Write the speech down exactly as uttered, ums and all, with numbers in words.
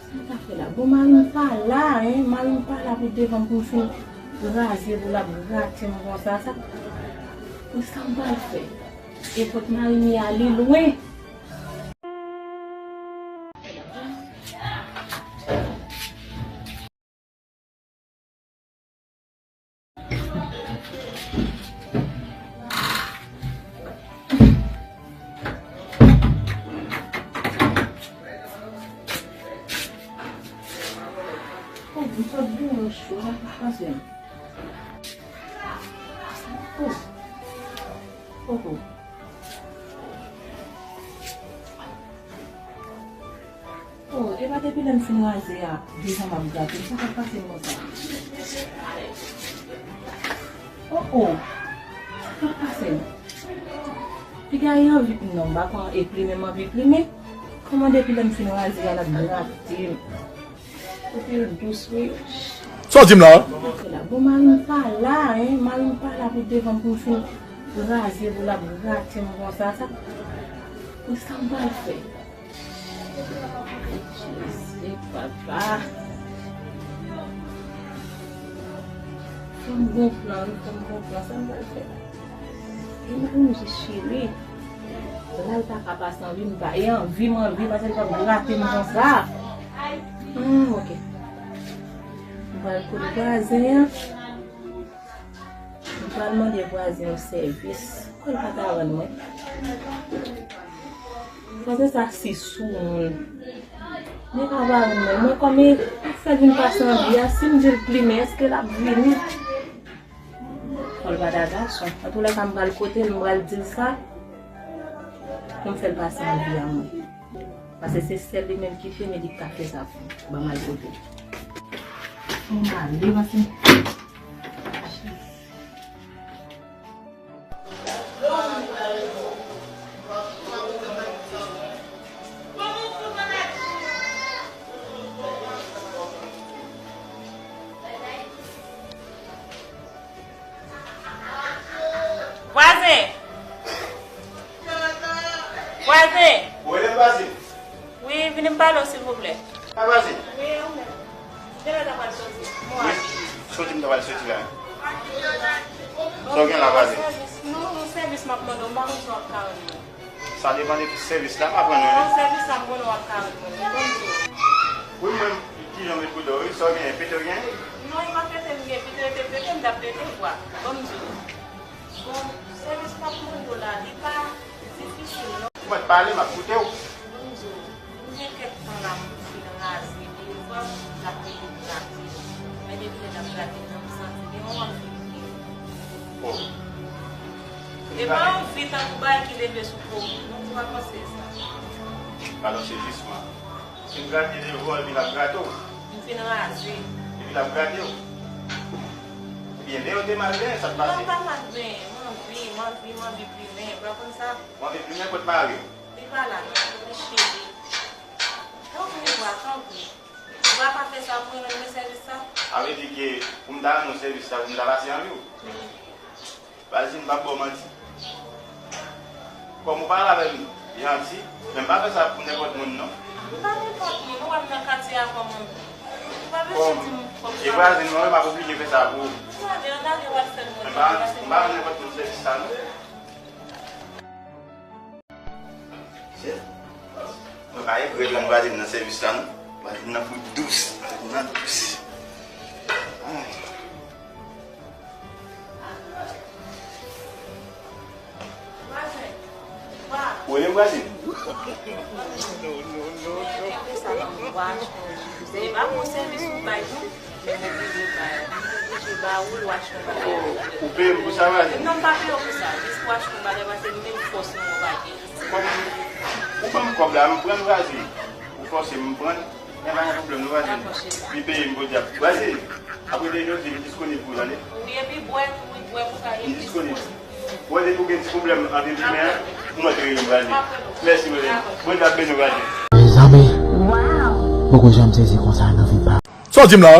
Sa ta fè la? Bon, mari m pa la, en. Mari m pa la pou devan m pou m fin raze pou l ap grate m konsa. Sa, men sa m pral fè? E kot mari m ye a, li lwen. Oh, m sot gen yon cho la, pa pase m. Oh. Oh, oh. Oh, e pa depi lè m fin raze a, deja m ap grate. Sa k ap pase m konsa? Oh, oh. Sa k ap pase m? Piga e anvi, non, m pa konn e plimen m anvi plimen. Kòman depi lè m fin raze a, l ap grate m? Ou te dous, wi. Sa w di m la? Bon, mari m pa la, en. Mari m pa la pou devan m pou m fin raze pou l ap grate m konsa. Sa, men sa m pral fè? Jezi, papa. Fò m gon plan, wi, fò m gon plan. Sa m pral fè? Li manje cheri. La l pa ka pase anvi, m pa, e anvi m anvi, paske l pa grate m konsa. Hmm, ok. M pral kote vwazen an. M pral mande vwazen yon sèvis. Kòl pa ta rann mwen. Vwazen sa si sou moun. Men pa pa rann mwen. Mwen kòm e fè l vin pase anvi a, si m di l plimen, èske l ap vini? Fò l pa ta gason. Antoulèka, m pral kote l, m pral di l sa. Pou m fè l pase anvi a mwen. Paske se sèl li menm ki plimen, li k ka fè sa pou m. Ban m al kote l. Fò m ale, paske Vwazen! Vwazen! Wi, vini m pale w, silvouplè. Sa vwazen? Wi, ou menm. Kilè w ta pral soti? Mwen. Wi, soti m ta pral soti la. Sa w gen la, vwazen? Sèvis, non, yon sèvis m ap mande w, m pa konn si w ap ka rann mwen. Sa depann de sèvis la, m ap rann mwen. Bon, sèvis la, m konnen w ap ka rann mwen. Bon, m di w. Wi, mwen, ki jan m ret pou do, wi, sa w gen, pete w gen? Non, e pa pete m gen, pete, pete, pete, m t ap pete vwa. Bon, m di w. Bon, sèvis m ap mande w la, li pa difisil, non. Ou mèt pale, m ap koute w. Bon, m di w, m gen kèk tan la, m fin raze, e vwa m t ap pete pou grate. Men depi lè n ap grate, m santi gen yon anvi ki. Oh. E pa anvi tankou bagay ki leve sou po w, non, m pa panse sa. Alò, se jisman. Si m grate devan w, epi l ap grate w. M fin raze. Epi l ap grate w. Ebyen, men yo te mal benyen, sa k pase? Non, pa mal benyen. M anvi, m anvi, m anvi plimen. Ou pa konn sa? Ou anvi plimen kot mari w? Li pa la, non. Li chili. Tanpri, vwa, tanpri. Ou pa ka fè sa pou mwen, rann mwen sèvis sa? Sa vle di ke pou m ta rann ou sèvis sa, pou m ta pase anvi w? Wi. Vazin, m p ap ba w manti. Kòm ou pale avè m janti, men m pa fè sa pou nenpòt moun, non. M pa nenpòt moun, ou wè m nan katye a kòman m ye. Ou pa bezwen di m fòk sa. E vwazin mwen, wi, m ap oblije fè sa pou ou. Ann ale, ann ale, w al fè l mwen. M pa, m pa rann nenpòt moun sèvis sa, non. Chèf, mwen pa gen pou rann vwazin nan sèvis la, non. Vwazin nan fout dous. Vwazin nan dous. Ay. Ou rele m vwazin? Se pa bon sèvis ou bay, non. M oblije ba ou l, w achte yon bagay. Ou peye m pou sa, vwazin? Non, m pa peye w pou sa. Jis pou achte yon bagay, paske menm fòs mwen, ou pa gen. Kòm ou ban m kòb la, m pran l, vwazin. Ou fòse m pran l, men pa gen pwoblèm, non, vwazin. Li peye m podyab. Vwazin, apre de jodi, m disponib pou w, tande? Wi, epi bwè tou, wi, bwè pou ka. M disponib. Ou wè, depi w gen ti pwoblèm antre plimen an, ou mèt rele m, vwazin. Mèsi, vwazin. Bondye ap beni w, vwazin. Mezanmi, m poko janm sezi konsa nan vi pa m. Sa w di m la?